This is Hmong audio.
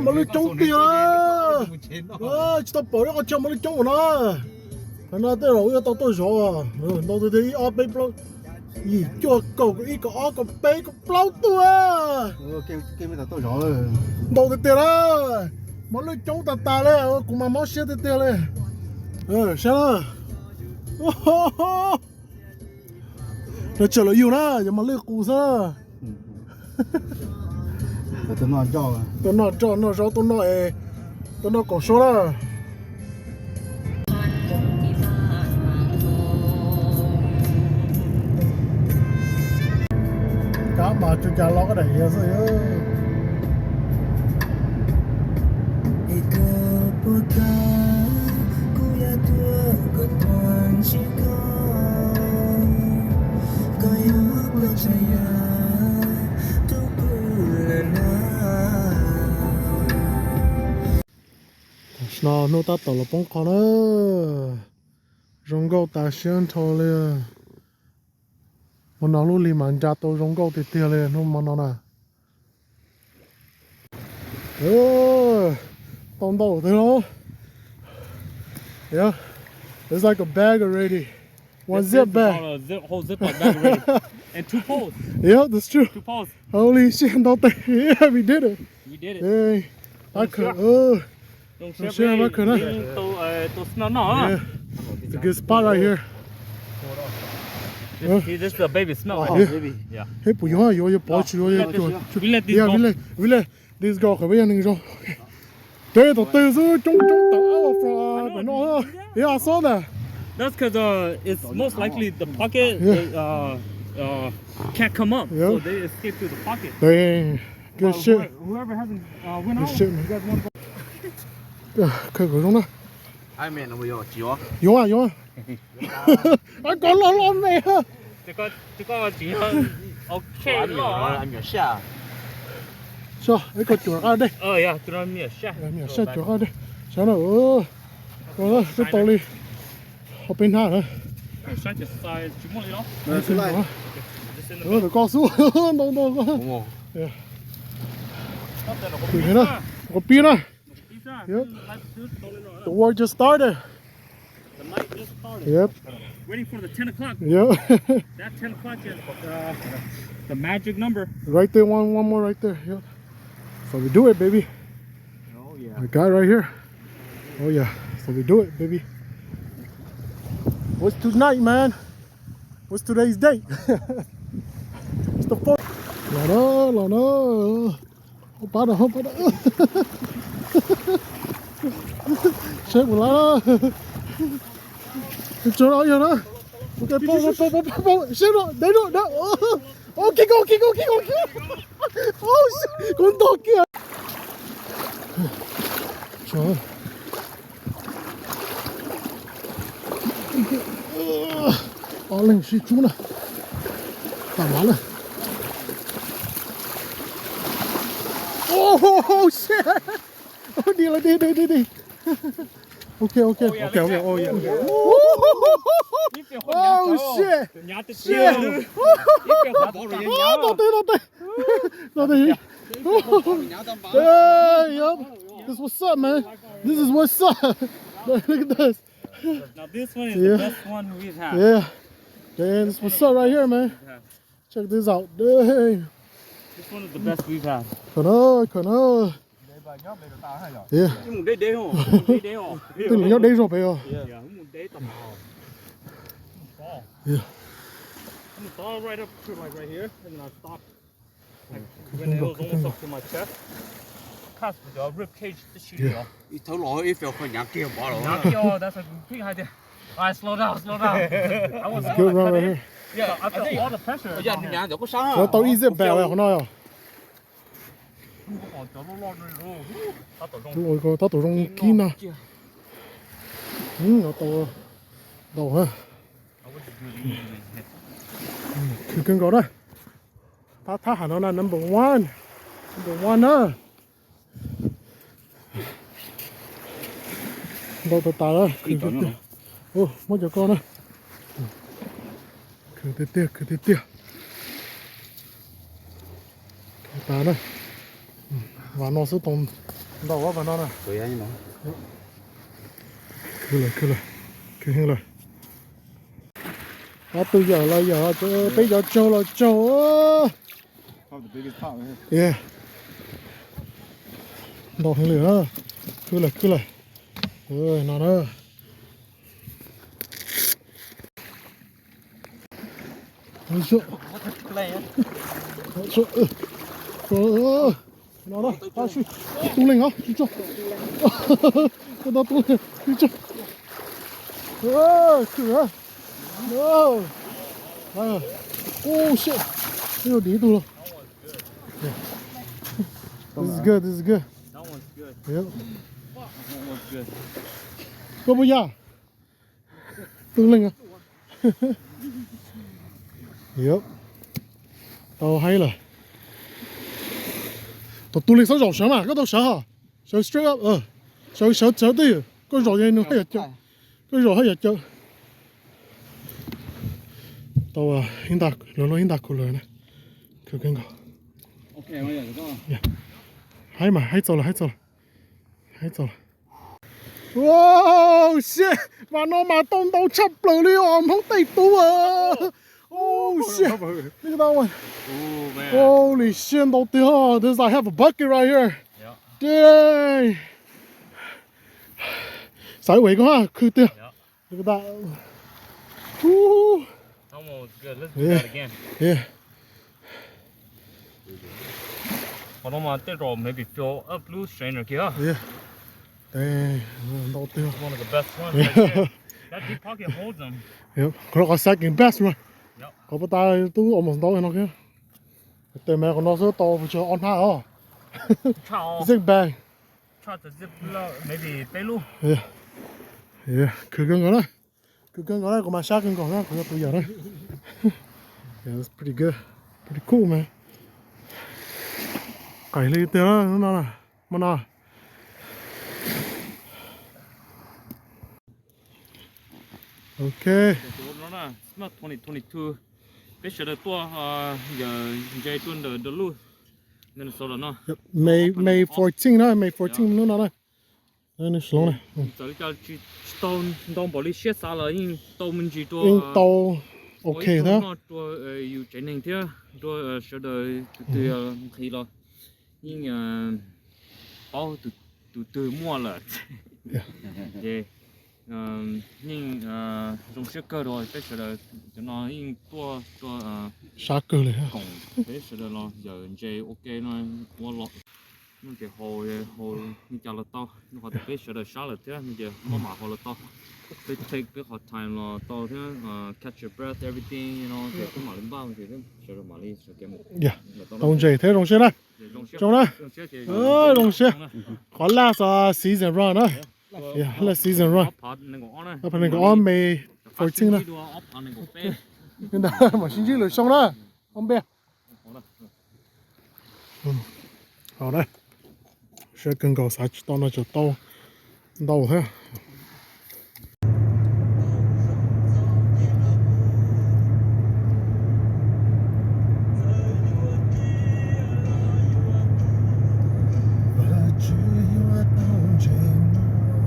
Mos lwj coob tiag. Tsis tau pom ib qho chaw mos lwj coob ua no. Qhov no tej zaum yuav tau tuaj zov. Ntau tiag tiag, ib ob peb plaub yim cuaj kaum kaum ib kaum ob kaum peb kaum plaub tuaj. Ntau tiag tiag na. Mos lwj coob tas tas li, kuv mas mob siab tiag tiag li. Saib na. Lawv tseem los yug na, yog mos lwj qus xwb. Tuaj noj noj zaub, tuaj noj, tuaj noj kaum suab na. Kab mas tsuas cas los koj daim hiav xwb. Tam sim no hnub tab tom los poob qho na, zoo nkauj tas siab nrho li. Hmo no lub hli mas nra tau zoo nkauj tiag tiag li hnub hmo no na. Tau ntau thiab los. Yeah, it's like a bag already. One zip bag. Whole Ziploc bag already. And two poles. Yeah, that's true. Two poles. Holy shit, ntau tiag. Yeah, we did it. We did it. Hey, I could. Sure, I could. It's a good spot right here. This, see, this is a baby snow. Yeah. Hej, puas yuav, yuav, yuav pov tsis yuav, yuav, we let these go. Yeah, we let, we let these go, qhov peb yog neeg zoo. Ces thaum twg xwb coob coob tawm hour from no. Yeah, I saw that. That's because uh, it's most likely the pocket uh, uh, can't come up, so they escape through the pocket. Dang, good shit. Whoever hasn't uh, went out, you guys want to go? Khawb kom zoo na. Yuav, yuav. Koj loj loj me. Koj cuam qab dej. Me nyuam saj cuam qab dej. Saib na, twb tau li ob peb hnab na. Tus koj xub ntau ntau koj. Tim na, ua pib na. Yep. The war just started. The night just started. Yep. Waiting for the ten o'clock. Yep. That ten o'clock is uh, the magic number. Right there, one, one more right there. Yep. So we do it, baby. Oh yeah. The guy right here. Oh yeah. So we do it, baby. What's tonight, man? What's today's date? It's the fourth. Los na, los na. Hauv pab na, hauv pab na. Saib puas laib na. Tus tsov no yog na. Ok, pom, pom, pom, pom, pom, seb no, deb no, deb. Oh, keep going, keep going, keep going, keep going. Oh, shit, kuv ntog kiag. Ob leeg sib tsub na. Tam mav na. Oh shit. Đi lawm, đi, đi, đi, đi. Ok, ok. Ok, ok, oh yeah. Oh shit. Shit. Ntau tiag, ntau tiag. Ntau tiag. Hey, yup. This is what's up, man. This is what's up. Look at this. Now this one is the best one we've had. Yeah. Damn, this is what's up right here, man. Check this out. Dang. This one is the best we've had. Khov no, khov no. Yeah. Tej lus nyob deb zog pem os. Yeah. Yeah. Khov no, khov no. Ib thawb los ib faus qhov nyav kiag mov los. Slow down, slow down. Good run right here. Nyav ntawm koj sab. Tau ib zip bag qhov no yog. Tab tom zoo kib no. Tau ntau ha. Khwv kawg nkaus na. Thab thab ham no na number one. Number one na. Ntau tas tas na, khwv tiag tiag. Muab cov ko na. Khwv tiag tiag, khwv tiag tiag. Khwv tas na. Vas no xwb tau ntau vas no na. Khwv lawm, khwv lawm, khwv heev lawm. Ob tug yawm los yawm, peb cov tsaug los tsaug. Ntau heev lawm na. Khwv lawm, khwv lawm. No na. No, no, tsis tso. Koj tau tu leej, tsis tso. Khwv, khwv. Oh shit. Ib tug los. This is good, this is good. Yep. Koj puas yam? Tu leej. Yep. Tau haib lawm. Tau tu leej xav zaum sawv mas, koj tau sawv hos. Sawv straight up, sawv sawv sawv twj ywm, koj zaum yog nws haj yam caw, koj zaum haj yam caw. Tau, lawv luag ib nta khu lawm na. Khwv kawg nkaus. Haib mas, haib txaus lawm, haib txaus lawm. Haib txaus lawm. Oh shit, mas no mas tau ntau tshaj plaws li os Hmoob tej tub. Oh shit. Holy shit, ntau tiag. There's, I have a bucket right here. Dang. Xaiv ua koj khwv tiag. Qhov no mas tej zaum maybe fill up lub strainer kiag. Ntau tiag. Qhov no qhov second best no. Qhov puag ta tub almost ntau no kiag. Tes mas qhov no xwb tau pes tsawg ob hnab os. Zip bag. Khwv kawg nkaus na. Khwv kawg nkaus na, kuv mas sab kawg nkaus na, kuv yog tus yawm na. Yeah, that's pretty good. Pretty cool, man. Qaim li tiag na, hnub no na. Hmo no. Ok. Peb sawv daws tuaj yawm ntse tuaj ntawm Duluth, Minnesota no. May, May fourteen na, May fourteen hnub no na. Txawm li cas tsis tau ntau npaum li siab xav los yeej tau me ntsis rau, yeej tau ok thiab. Noj rau yus tsev neeg thiab rau sawv daws tus twg nqhis los yeej paub tus twg muaj lawm. Ces yeej zoo siab kawg rau peb sawv daws, cov no yeej tuaj rau sab kawg li koom peb sawv daws los yawm ntse ua ke no ua los. No ces haus, haus li cas los tau, rau qhov tias peb sawv daws sab lawm thiab no ces maj mam haus los tau. Peb take peb qhov time los tau thiab, catch your breath, everything, you know, ces peb mam li npaj ces sawv daws mam li sawv kev mus. Tau ntses thiab zoo siab na. Zoo na. Zoo siab. Qhov last season run na. Last season run. Ob phav nees nkaum ob, May fourteen na. Mam sib ntsib lwm xyoo na. Ob npe. Hauv na, siab kawg nkaus, xav tsis tau no tseem tau ntau thiab.